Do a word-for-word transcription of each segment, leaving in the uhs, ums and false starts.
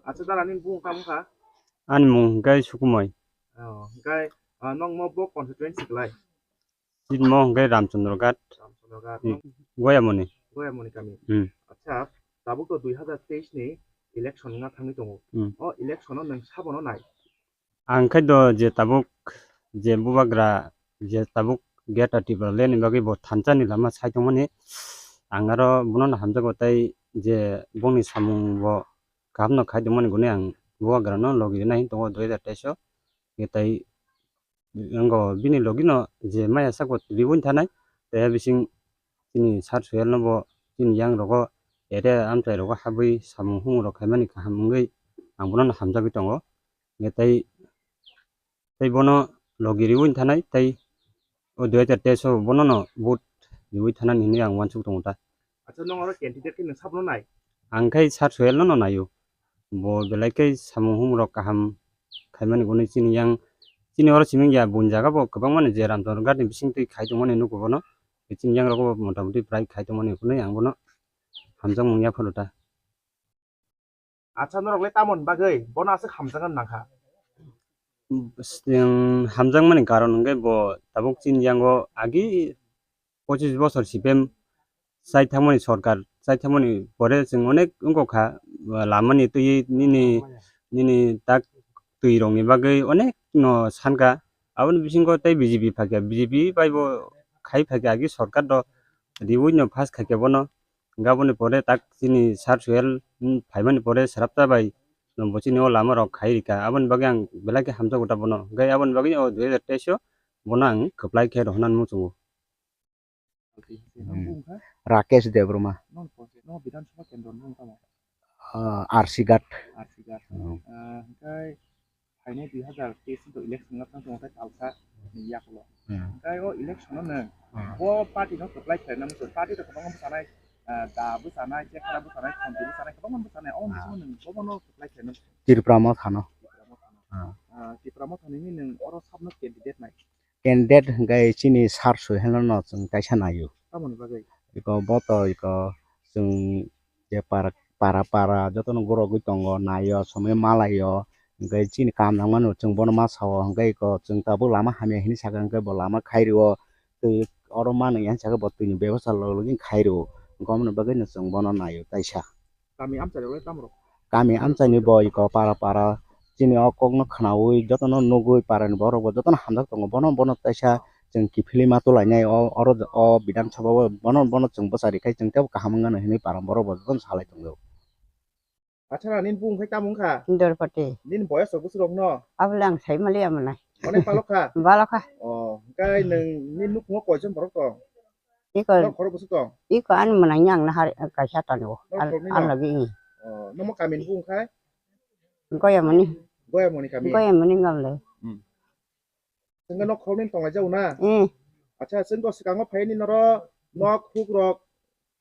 Acha, dara nini bumung tamo kha? Ani mung hwnkhe Sukumoi. Oh, hwnkhe, ah, nokmo bo constituency kwlai? Chini mo hwnkhe Ramchandra Ghat. Ramchandra Ghat. Hmm. Goyamoni. Goyamoni kami. Hmm. Acha, tabuk to dui hazar teis ni election wngna thangwi tongo. Hmm. O election o nwng sabono nai? Ang khe do je tabuk je bubagra je tabuk Greater Tipraland ni bagwi bo thansa ni lama sai tongmani, ang aro bono no hamjago, tei je bongni samung bo kaham no khai tongmani hwnwi ang bubagra no logi rina hin tongo dui hazar teis o. Tei wngo bini logi no je maya sako riwi thanai, tei bising chini sir Sohel no bo chini yang rogo ere amchai rogo habwi samung humung rok khaimani kaham wngwi ang bono no hamjagwi tongo. Hingkhe tei, tei bono logi riwi thanai, tei o dui hazar teis o bono no vote riwi thanani hinwi ang uansuk tongo ta. Acha, nwng oro candidate khe nwng sabono nai? Ang khai sir Sohel no, no naio. Bo belai khe samung humung rok kaham khaimani hwnwi chini yang, chini oro simi ya buini jaga bo kwbangmani je Ramchandra Ghat ni bising twi khai tongmani nugo bono. Chini yang rogo bo motamoti prai khai tongmani hwnwi ang bono hamjakmung yapharo ta. Acha, norok le tamoni bagwi bono aswk hamjakna nangkha? Chwng hamjakmani karon hwnkhe bo tabuk chini yango agi pochis bosor sipem chai thangmani, sorkar chai thangmani pore chwng onek wngkha, lamani twi nini, nini tak twi rokni bagwi onek no sankha. Aboni bisingo tei B J P phaikha, B J P bai bo khai phaikha agi sorkar do riwi no pass khaikha bono. Hingke aboni pore tak chini sir Sohel, mm, phaimani pore srapta bai no bo chini o lama rok khai rikha. Aboni bagwi ang belai khe hamjago ta bono. Hingke aboni bagwi o dui hazar teis o bono ang kwplai khe rohornani muchungo. Hmm. Rakesh Debbarma. Ah, R C Ghat. Hmm. Ah, hingke phainai dui hazar teis ni election wngna thang tongo tei talsa ni yakulo. Hmm. Tei o election o nwng, hmm, bo party no kwplai khlaina muchung, party to kwbangma bwchanai, ah, Da bwchanai, Chekhara bwchanai, Khonti bwchanai, kwbangma bwchanai, o, ah, muchung nwng bobono kwplai khlaina muchung. Tipra Motha no. Tipra Motha no. Ah. Ah, Tipra Motha nini nwng oro sabno candidate nai? Candidate hingke chini sir Sohel no chwng kaisa naio. Tamoni bagwi? Iko bo to iko chwng je para, para, para jotono gorogwi tongo, naio, somoi malaio, hingke chini kaam nangmano chwng bono ma sao, hingke iko chwng tabuk lama hamya hinwi sakha, hingke bo lama khai rio, twi oro manwi yang sakhe bo twini bebosta logwi logwi khai rio, hingke omoni bagwino chwng bono naio kaisa. Kami amchai rok le tamo rok? Kami amchai ni bo iko para para chini o kok no khwnaui jotono nugui para ni borok bo jotono hamjak tongo, bono, bono kaisa chwng kiphilwi ma tulainai o, oro o Bidhan Sabha o bono, bono chwng bwsa rikhai chwng teibo kaham wngmano hinwi para borok bo jotono salai tongo. Acha, nini bumung khai tamo wngkha? Dorpati. Nini boyos rok bwswk rok no? Abole ang sai maliya manai. Onek balok kha? Balok kha. O, hwnkhe nwng nini nukhungo koijon borok tong? Iko, nok khoro bwswk tong? Iko ani mwnangni ang nahar kaisa tongo. Nok khoroknwi no? Ang lagi. O, nomo kamini bumung khai? Goyamoni. Goyamoni kami? Goyamoni gamle. Hmm. Chwngno nok khoroknwi tonglaijao na? Hmm. Acha, chwngno swkango phaini noro nok hukrok,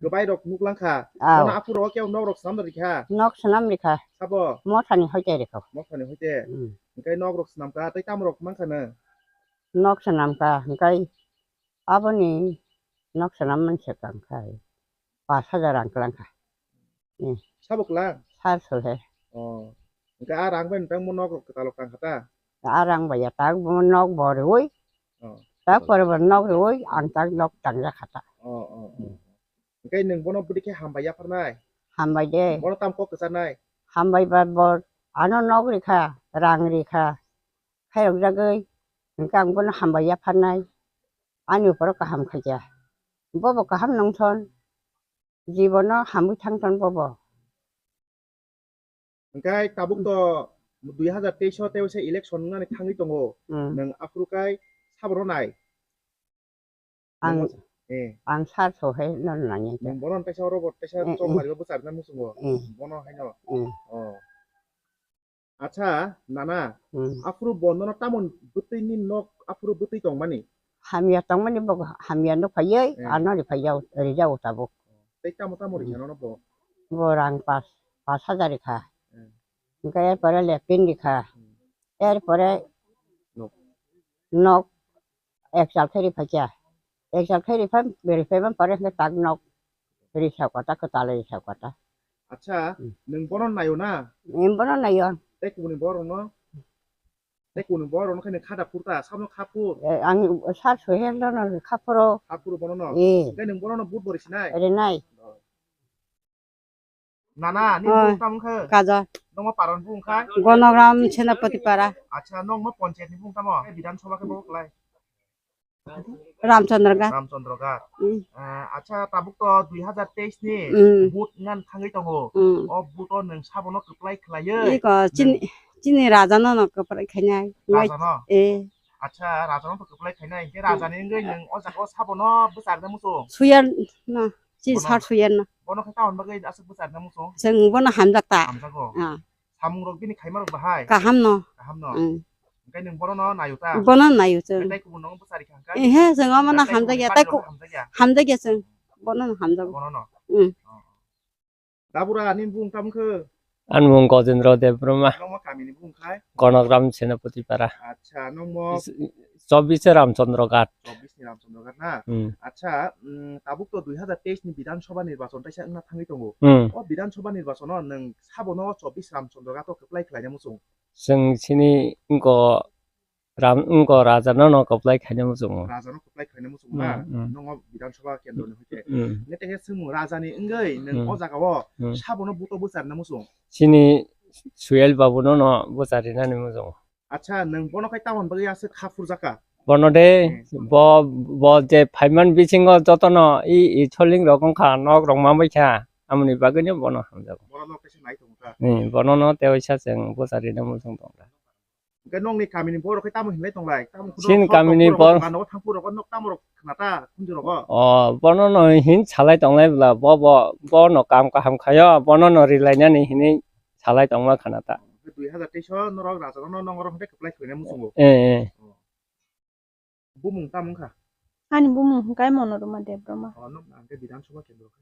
kwbairok nuklangkha. Aw. Bono aphuru o kebo nokrok swnam rikha? Nok swnam rikha. Sabo? Mothani hoite rikha. Mothani hoite? Hmm. Hwnkhe nokrok swnamkha, tei tamorok mankha no? Nok swnamkha, hwnkhe Aboni nok swnam manse kangkhai pash hajar rang kwlangkha. Hmm. Sabo kwlang? Sir Sohel. Oh. Hwnkhe a rang bai nwtang bo nok rok kwtal rok tangkha ta? A rang bai ya tak bo nok bo riwi. Oh. Tak pore bo nok riwi ang tak nok tangjakha ta. Oh, oh, oh. Hmm. Hwnkhe nwng bono bwdikhe hambai yapharnai? Hambai de. Bono tam kok kwcharnai? Hambai ba bo ano nok rikha, rang rikha. Khairokjagwi, hwnkhe ang bono hambai yapharnai, ani uporo kaham khaikha. Bobo kaham nongthon, jibono hamwi thangthon bobo. Hwnkhe tabuk to dui hazar teis o tei waisa election wngnani thangwi tongo. Hmm. Nwng aphuru kai sabono nai? Ang, eh, ang sir Sohel no nangya. Nwng bono kaisa oro bo kaisa, eh, chok, eh, lariba bwcharna muchungo. Eh. Bono haino. Eh. Oh. Acha, nana, hmm, aphuru bo nono tamoni bwtwi ni nok aphuru bwtwi tongmani? Hamya tongmani bo hamya no phaiwi, eh, ano ri phaiya, rijao tabuk. Tei tamo tamo rikha nono bo? Bo rang pash, pash hajar rikha. Eh. Hwnkhe er pore lepin rikha. Hmm. Er pore nok, nok ek sal khe riphaikha. Ek sal khe ripha-, riphaima pore hwnkhe tak nok risao kota, kwtal risao kota. Acha, hmm, nwng bono naio na? Nwng bono naio. Tei kubuni borokno? Tei kubuni borokno khe nwng kha da phur ta, sabno kha phur? Eh, ang sar Suhel no kha phuro. Kha phuro bono no? Eh. Tei nwng bono no vote bo ri sinai? Rinai. Nana, ni bung tamo khe? Kaja. Nongma paran bung khai? Gonogram Senapati Para. Acha, nongma panchayat ni bung tamo? Bidhan Sabha khe bo klai? Ramchandra Ghat. Ramchandra Ghat. Hmm. Ah, acha, tabuk to dui hazar teis ni, hmm, vote ngan thangwi tongo. Hmm. O vote o nwng sabono kwplai khlaiwi. Iko chini, nwng chini raja no no kwplai khainai. Raja no? Eh. Acha, raja no to kwplai khainai. Hwnkhe raja ni wngwi nwng o jaga o sabono bwcharna muchung? Suyan no. Chini sar suyan no. Bono khe tamoni bagwi aswk bwcharna muchung? Chwng bono hamjak ta. Hamjago. Ah. Samung rok bini khaima rok bahai? Kaham no. Kaham no. Hmm. Hwnkhe nwng bono no naio ta? Bono naio chwng. Tei kubun no bwchari kha hwnkhe? Ehe, chwng omo no hamjakya, tei ku-, hamjakya chwng. Bono no hamjago. Bono no? Hmm. Oh. Dabura, ani bung tamo khe? Ani bung Gojendra Debbarma. Nongma kami ni bung khai? Gonogram Senapati Para. Acha, nongmo? Is-, chobbish Ramchandra Ghat. Chobbish ni Ramchandra Ghat na? Hmm. Acha, mm, tabuk to dui hazar teis ni Bidhan Sabha nirbachon taisa wngna thangwi tongo. Hmm. O Bidhan Sabha nirbachon o nwng sabono chobbish Ramchandra Ghat o kwplai khlaina muchung? Chwng chini wngko Ram wngko raja no no kwplai khaina muchungo. Raja no kwplai khaina muchungo na? Hmm, hmm. Nongo Bidhan Sabha kendro ni hoite. Hmm. Nete khe swngmung raja ni wngwi nwng, hmm, o jaga o, hmm, sabono buto bwcharna muchung? Chini Suhel Babu no no bwcharinani muchungo. Acha, nwng bono khai tamoni bagwi aswk kha phurjak kha? Bono de, hmm, bo, bo je phaiman bisingo jotono i, i soling rok wngkha, nok rok mamai kha, amoni bagwino bono hamjago. Bono nok kaisa nai tongo kha? Hmm, bono no tewaisa chwng bwcharina muchung tongkha. Hwnkhe nokni kamini borok khe tamo hinlai tonglai? Tamo kheno chini kamini bor- mano thangphuru rok nok tamo rok khna ta khunju rogo? O, bono no hin salai tonglai bwla, bo, bo, bono kam kaham khaio, bono no rilainani hinwi salai tongma khna ta. Hwnkhe dui hazar teis o norok raja rok no nongorok hwnkhe kwplai khlaina muchungo? Eh, eh. O. Bumung tamo wngkha? Ani bumung hwnkhe Monorama Debbarma. O, nwng hwnkhe Bidhan Sabha kendro khe?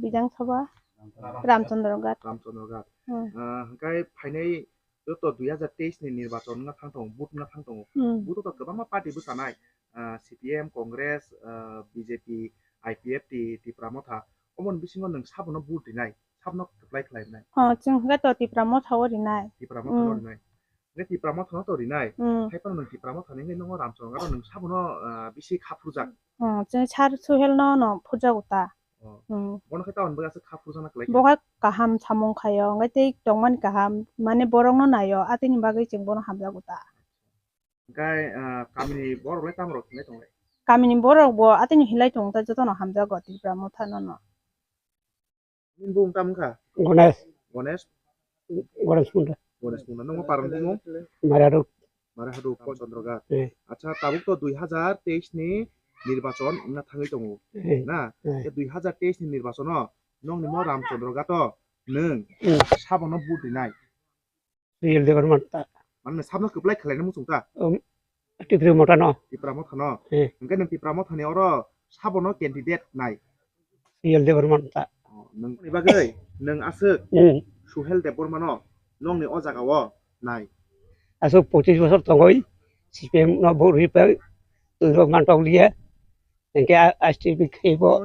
Bidhan Sabha Ramchandra Ghat. Ramchandra Ghat. Hmm. Ah, hwnkhe phainai joto dui hazar teis ni nirbachon wngna thang tongo, vote wngna thang tongo. Hmm. Vote o to kwbangma party bwchanai, ah, C P M, Congress, ah, B J P, I P F T, Tipra Motha. Omoni bisingo nwng sabono vote rinai, sabono kwplai khlai rinai? Oh, chwng hwnkhe to Tipra Motha o rinai. Tipra Motha o rinai. Hmm. Hwnkhe Tipra Motha no to rinai. Hmm. Hai phano nwng Tipra Motha ni hwnwi nongo Ramchandra Ghat o nwng sabono, ah, bisi kha phurjak. Hmm, chwng sar Suhel no no phurjago ta. Oh. Hmm. Bono khe tamoni bagwi aswk kha phurjakna kwlai kha? Bo khe kaham samung khaio, hwnkhe tei tongmani kaham, mane borok no naio, atwini bagwi chwng bono hamjago ta. Hwnkhe, ah, kamini borok le tamo rok hinlai tonglai? Kamini borok bo atwini hinlai tong ta, jotono hamjago Tipra Motha no no. Nini bumung tamo wngkha? Ganesh. Ganesh? Ganesh Munda. Ganesh Munda. Nokmo parani bumung? Marihaduk. Marihaduk, Chandra Ghat. Eh. Acha, tabuk to dui hazar teis ni nirbachon wngna thangwi tongo. Eh. Na? Eh. Tei dui hazar teis ni nirbachon o nokni mo Ramchandra Ghat o nwng, hmm, sabono vote rinai? Suhel Debbarma ta. Mane sabno kwplai khlaina muchung ta? Um, Tipra Motha no. Tipra Motha no. Eh. Hwnkhe nwng Tipra Motha ni oro sabono candidate nai? Suhel Debbarma ta. Oh, nwng ni bagwi nwng aswk, hmm, Suhel Debbarma no nokni o jaga o nai? Aswk pochish bosor tongwi C P M no vote rwi pai, twi rok mantok liya. Hwnkhe a, S T P khe bo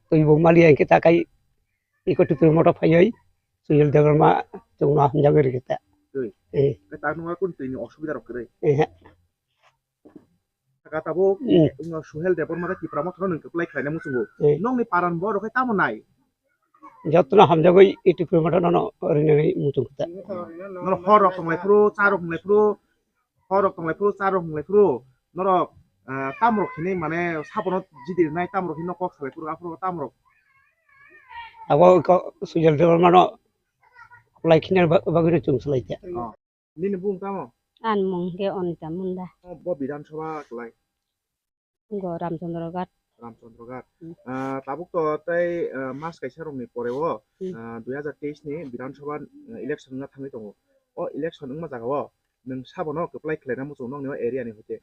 twi bo maliya hwnkhe ta kai iko Tipra Motha phaiwi Suhel Debbarma chwngno hamjagwi rwkhe ta. Twi? Eh. Khe tak nungya kun twini osubida rok kwrwi? Eh. Saka tabuk, hmm, wngno Suhel Debbarma tei Tipra Motha no nwng kwplai khlaina muchungo. Eh. Nokni paran borok khe tamo nai? Jotono hamjagwi Tipra Motha no no rinani muchung khe ta. Norok hor rok tonglai phuru, cha rok wnglai phuru, hor rok tonglai phuru, cha rok wnglai phuru, norok, ah, tam rok hinwi mane sabono jidi rinai, tam rok hinwi kok salai phuru, aphuru tam rok. Abo kok Suhel Debbarma no kwplai khina ba-, bagwi no chwng swlai kha. Oh. Nini bumung tamo? Ani mung khe Anita Munda. Oh, bo Bidhan Sabha kwlai? Go Ramchandra Ghat. Ramchandra Ghat. Hmm. Ah, tabuk to tei, ah, mas kaisa rokni pore o, hmm, ah, dui hazar teis ni Bidhan Sabha, ah, election wngna thangwi tongo. O election wngma jaga o nwng sabono kwplai khlaina muchung nokni o area ni hoite?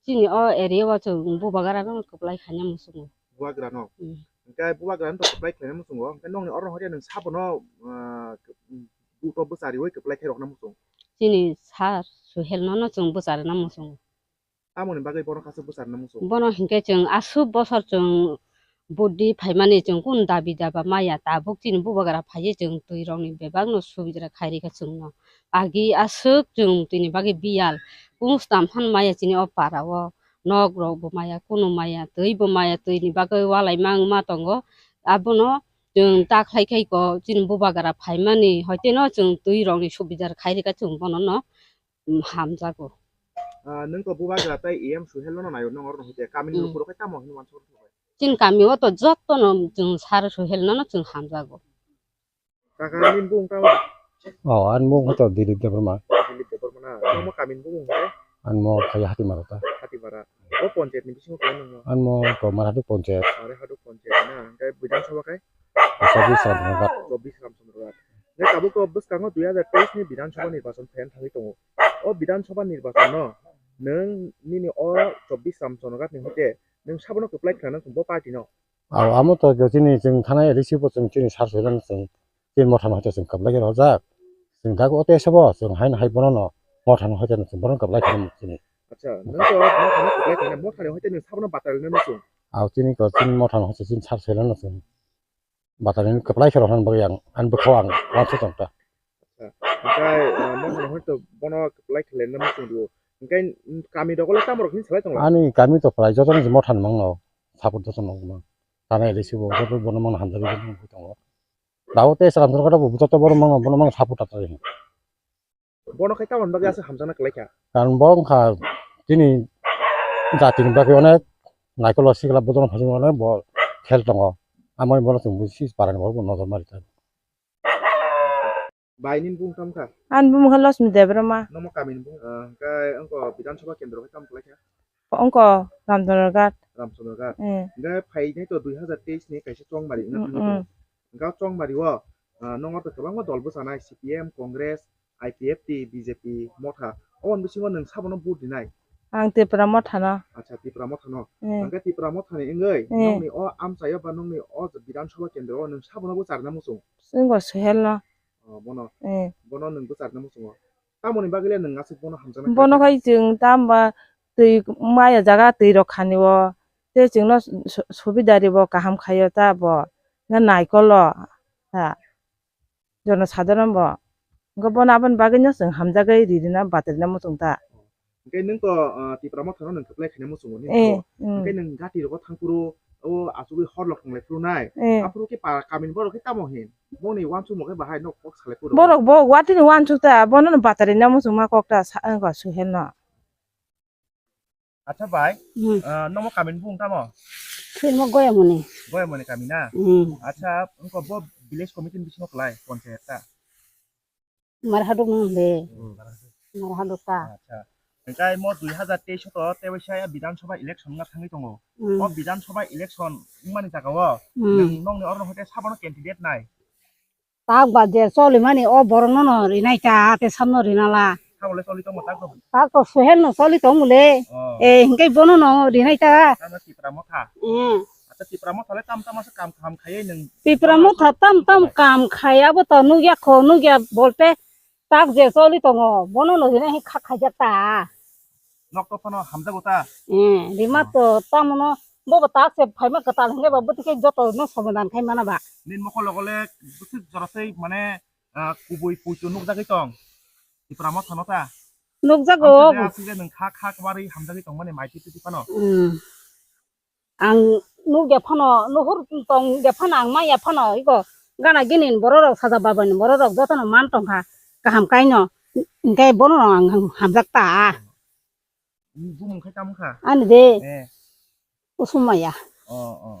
Chini o area o chwng Bubagra no kwplai khaina muchungo. Bubagra no? Hmm. Hwnkhe Bubagra no to kwplai khlaina muchungo. Hwnkhe nokni oro hoite nwng sabono, ah, buto bwchariwi kwplai khai rokna muchung? Chini sir Suhel no no chwng bwcharina muchungo. Tamoni bagwi bono kaisa bwcharina muchung? Bono hinkhe chwng aswk bosor chwng Vote di phaimani chwng kunu dabi daba maya, tabuk chini bubagra phaiwi chwng twi rokni bebakno subidra khairikha chwngno. Agi aswk chwng twini bagwi biyal, kunu stam phan maya chini o para o, nok rok bo maya, kunu maya, twi bo maya, twini bagwi walai ma wngma tongo. Abono chwng ta khlai khai ko chini bubagra phaimani, hoiteno chwng twi rokni subidra khairikha chwng bonono, um, hamjago. Ah, nwng to bubagra tei E M Suhel no naio, nwng oro no hoite kamini Mm. lukurok khe tamo hinwi uansuk rw thangbai? Chini kami o to jotono chwng sir Suhel no no chwng hamjago. Kaka, nini bumung tamo? Oh, ani bumung to Dilip Debbarma. Dilip Debbarma na? Nwng mo kamini bumung hwnkhe? Ani mo khai Hatimara ta. Hatimara. O panchayat ni bisingo khe nwng mo? Ani mo to Marhaduk panchayat. Marhaduk panchayat na? Hwnkhe Bidhan Sabha khai? Chobbish Ramchandra Ghat. Chobbish Ramchandra Ghat. Hwnkhe tabuk to bwskango dui hazar teis ni Bidhan Sabha nirbachon phan thangwi tongo. O Bidhan Sabha nirbachon no nwng nini o chobbish Ramchandra Ghat ni hoite nwng sabono kwplai khlai nang bo party no? Aw, amo to chini chwng thanai risi bo chwng chini sir Suhel no chwng chini motha no hoite chwng kwplai khe rojak. Chwng dak o teisa bo chwng haino hai bono no motha no hoite chwng bono kwplai khe chini. Acha, nwng to motha no kwplai khe motha ni hoite nwng sabono batal no chwng. Aw, chini ko chini motha no hoite chini sir Suhel no chwng. Batalini kwplai khe rwna bagwi ang ani bwkhao ang uansuk tong kha. Acha, hwnkhe, ah, motha no hwnkhe bono kwplai khe lenna muchung rwo. Hwnkhe kami rok le tamo rok hini salai tong lai? Ani kami to prai jotono se motha ni mangno support jotono mang. Tamo L A C bo joto bono mangno hamjagwi tongo. Dago tei Ramchandra Ghat bo joto bono mangno, bono mangno support ta tong. Bono khai tamoni bagwi aswk hamjakna kwlai kha? Karon bo wngkha chini jatini bagwi onek naikolo sikla bodolno phaisingmani bo khel tongo. Amoni bono chwng busi parani borok bo nojor mari tongo. Bai nini bumung tamo kha? Ani bumung kha Losmi Debbarma. Nomo kamini bumung, ah, hwnkhe wngkha Bidhan Sabha kendro khai tamo kwlai kha? Wngkha Ramchandra Ghat. Ramchandra Ghat. Eh. Hwnkhe phainai to dui hazar teis ni kaisa chongmari wngkha Mm, thangwi mm. tongo. Hwnkhe o chongmari o, ah, nokbar to kwbangma dol bwchanai C P M, Congress, I P F T, B J P, Motha, oboni bisingo nwng sabono vote rinai? Ang Tipra Motha no. Acha, Tipra Motha no. Eh. Hwnkhe Tipra Motha ni wngwi Eh. nokni o amchaio ba nokni o Bidhan Sabha kendro o nwng sabono bo charina muchung? Wngkha Suhel no. Oh, bono. Eh. Bono nwng bo charina muchungo. Tamoni bagwi le nwng aswk bono hamjaknai Bono khlai kha? Khai chwng tamo ba twi maya jaga twi rok khani o. Tei chwngno su-, su-, subida ribo kaham khaio ta bo. Nga naikolo. Ha. Jono sadharon bo. Hwnkhe bono aboni bagwino chwng hamjagwi ririna batirina muchung ta. Hwnkhe nwng to, ah, Tipra Mothano nwng kwplai khaina muchungo ni Eh, to. Mm. Hwnkhe nwng gati rogo thangphuru o achugwi hor lok tonglai phuru nai. Eh. Aphuru khe para kamini borok khe tamo hin? Bongni uansukmung khe bahai nok kok salai phuru. Borok bo watini uansuk ta, bono no batarina muchungma kok ta sa, wngkha Suhel no. Acha bai, Hmm. ah, nomo kamini bung tamo? Sirmo Goyamoni. Goyamoni kami na? Hmm. Acha, wngkha bo village committee ni bisingo kwlai, panchayat ta? Marhaduk no de. Hmm. Marhaduk ta. Acha. Hwnkhe mo dui hazar teis to tewaisa Bidhan Sabha election wngna thangwi tongo. Hmm. O Bidhan Sabha election wngmani jaga o Hmm. nwng nokni oro hoite sabono candidate nai? Tak ba je cholimani o borokno no rinai ta, te samno rinala. Tabole choli tongo tak to? Tak to Suhel no choli tongo le. Oh. Eh, hingke bono no rinai ta. Tamo Tipra Motha. Hmm. Acha Tipra Motha le tam tamo se kam kaham khaiye nwng. Tipra Motha tam tam kam khaiya bo to nugya kho, nugya bolte tak je choli tongo, bono no rinai kha khaijak ta. Nok to phano hamjago ta? Eh, rima to tamo no, bo bo tak se phaima kwtal hingke ba bwtwi khe joto no somadan khai mana ba. Nini mokol logo le bwswk jora tei mane, ah, kubui puitu nukjagwi tong. Tipra Mothano ta? Nukjago. Ang se je aswk je nwng kha, kha kwbari hamjagwi tongmani mai twi twi phano. Hmm. Ang nukya phano, nuhur tong ya phano, ang maya phano, iko gana gini borok rok, saja babani borok rok jotono man tongkha, kaham kaino, hingke bono ang hamjak ta. Bumung khai tamo kha? Ani de. Eh. Usumaya. Oh, oh, oh.